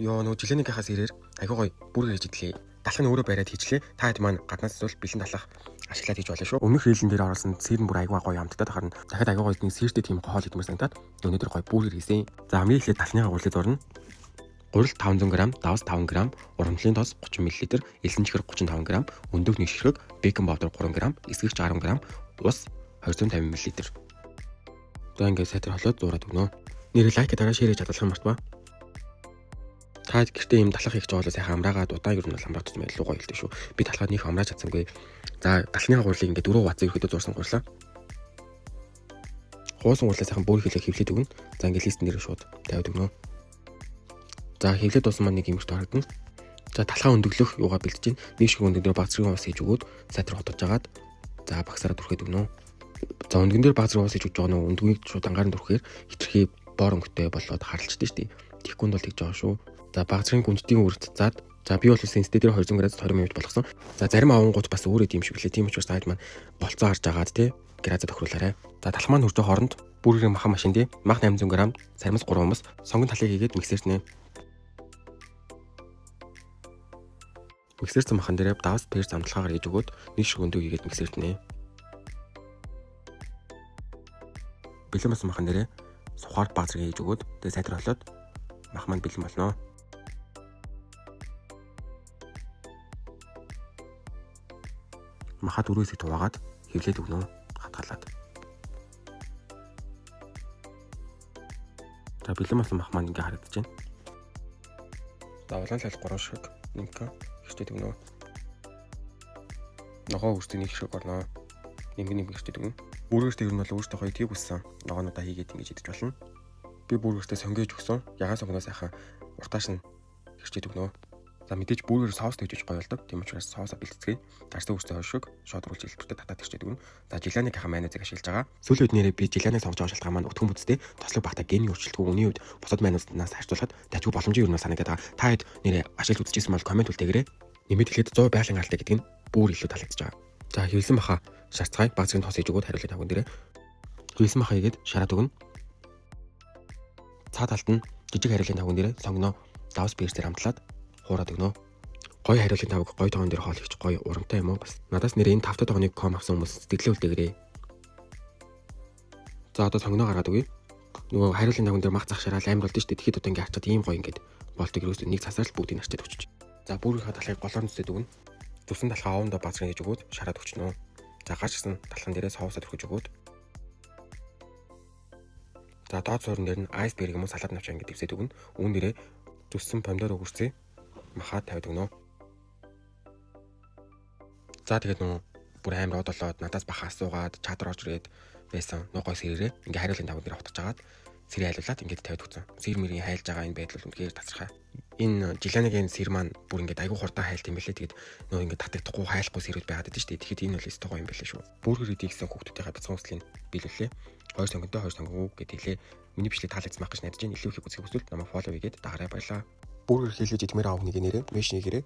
Йоо, нөгөө жилэнийхээс ирээр айгүй гоё бүргэр хийж идлээ. Талах нь өөрөө бариад хийчлээ. Та хэд маань гаднаас эсвэл бэлэн талах ашиглаад хийж болно шүү. Өмнөх рилэн дээр оруулсан сэр нь бүр айгүй гоё амттай тахарна. Дахиад айгүй гоё нэг сэртэй тийм хоол идмээр санагдаад өнөөдөр гоё бүргэр хийсэн. За, хамгийн эхлээд талныхаа гурлыг зурна. Гурил 500 г, давс 5 г, урамшлын тос 30 мл, элсэн чихэр 35 г, өндөг нэг ширхэг, бейкинг паудер 3 г, эсгэгч 10 г, ус 250 мл. За, ингээд сайтар холиод зуураад өгнө. Нэрээ лайк дараа шеэр хийж чадлах юм мартваа. Та гэртээ ийм талах хийх гэж байгаа бол сайхан амраагаад удаан ер нь бол амраах тусмаа илүү гоё хэлдэг шүү. Би талахад нөх амрааж чадсангүй. За, талхны гурлыг ингээд 4 хуваацсан ерөөдөө зурсан гурлаа. Хуусан гурлаа сайхан бүр хэлээ хевлээд өгнө. За, ингээд листэн дээр шууд тавиад өгнө. За, хевлээд дууссан маань нэг юм их харагдана. За, талхаа өндөглөх юугаа бэлдэж байна. Нэг шиг өндөг дээр баг зэргийн ус хийж өгөөд сайтар хотож агаад за багсаараа түрхэд өгнө. За, өндгөн дээр баг зэрэг ус хийж өгч байгаа нөө өндгнийг шууд ангаар нь түрхэхээр хитрхи бор өнгөтэй болоод харалчдаг шүү дээ. Тэгэхгүй нь бол тэгж байгаа шүү. За, баг зэргийн гүнжтийн үрд заад за би бол сенстэй дээр 200 градус 20 минут болгосон. За, зарим авангууд бас өөрөө тийм шиг лээ. Тийм учраас таад маань болцоо харж агаад тий градусаа тохируулаарай. За, талх маань хурж байгаа хооронд бүргэрийн махан машин тий мах 800 г, сармис 3 хүмүүс сонгон талыг хийгээд миксернэ. Миксерсэн махан дээрээ давс перц амтлагаар хийж өгөөд нэг шиг өндөг хийгээд миксернэ. Бэлэн болсон махан дээрээ сухаар баг зэрэг хийж өгөөд тэгээ сайтар холиод мах маань бэлэн болно. Маха дөрөв хэсэгт хуваагаад хевлээд өгнө. Хатгалаад. За, бэлэн болсон мах маань ингээ харагдаж байна. За, улаан лал 3 ширхэг нэмхэн хэрчээд өгнө. Ногоо үрсдэг нэг ширхэг орно. Нэмгэн нэмгэн хэрчээд өгнө. Бүргэрт ер нь бол өөртөө гоё тийг үссэн ногоонуудаа хийгээд ингэж идэж болно. Би бүргэртээ сонгиж өгсөн. Ягаан сонгоноос сайхан уртааш нь хэрчээд өгнө. За, мэдээж бүргэр соус тавьж гоё болдог. Тийм учраас соусаа бэлтцгээе. Дарсан үрстэй хоёр шиг шууд оруулж хэлбэртэй татаад хэрчээд өгнө. За, жиланыхаа майонезыг ашиглаж байгаа. Сүүлийн үед нэрээ би жиланыг сонгож байгаа шалтгаан маань өтгөн бүтцтэй тослог багтаа гений өөрчлөлтгүй үний үед бусад майонезнаас харьцуулахад дажгүй боломжийн өрнөө санагдаад байгаа. Та хэд нэрээ ашиглаж үзчихсэн бол комент үлдээгээрэй. Нэмээд хэлээд 100 байгалийн гаралтай гэдэг нь бүр илүү таалагдж байгаа. За, хэвлсэн баха шарцгаая баг зэргийн тос хийж өгөөд хариулыг тавган дээрээ. Хэвлсэн баха хийгээд шараад өгнө. Цаа талд нь жижиг хариулын тавган дээрээ сонгоно давс перцээр амтлаад хуураад өгнө. Гоё хариулын тавг гоё тоон дээр хоол хийчих гоё урамтай юм уу бас. Надаас нэр энэ 5 дахь тогныг ком авсан хүмүүс сэтгэлээ үлдээгээрэй. За, одоо сонгоно гаргаад өгье. Нөгөө хариулын тавган дээр мах зах шараал амар болдсон шүү дээ. Тэгэхэд одоо ингээ харчаад ийм гоё ингээд болдог ерөөсөө нэг цасаар л бүгдийг нарчаад өчөж. За, бүрийнхаа талхыг голоор нүсээд өгнө. Зүсэн талхаа овондоо базрын хийж өгөөд шараад өчнө. За, гарч ирсэн талхан дээрээ соусаа түрхэж өгөөд. За, доод суурин дээр нь айсберг юм уу салат навчаа ингэ дэвсээд өгнө. Үүн дээрээ зүссэн помидор өгөрцөө махаа тавиад өгнө. За, тэгээд нөө бүр амар од болоод надаас баха асуугаад чатар орж ирээд байсан нөө гой сэрээрээ ингээ хариулын тавг дээр утгаж агаад сэрээ хайлуулад ингээд тавиад өгсөн. Сэр мэрийн хайлж байгаа энэ байдал бол үнэхээр тасархай. Энэ жиланыгийн сэр маань бүр ингээд айгүй хурдан хайлт юм бэлээ. Тэгээд нөө ингээд татагдахгүй хайлахгүй сэрүүд байгаад байдаг шүү дээ. Тэгэхэд энэ бол өстой гоё юм бэлээ шүү. Бүргэр идэх гэсэн хүүхдүүдийнхээ бяцхан хүслийг биелүүллээ. Хоёр сонгонтой хоёр сонгогүй гэд хэлээ. Миний бичлэг таалагдсан байх гэж найдаж байна. Илүү их үзэхийг хүсвэл намайг фоллоу хийгээд дагаарай, баярлаа. Бүргэр хийлгэж идмээр аав нэг нэрээ меш нэгэрээ.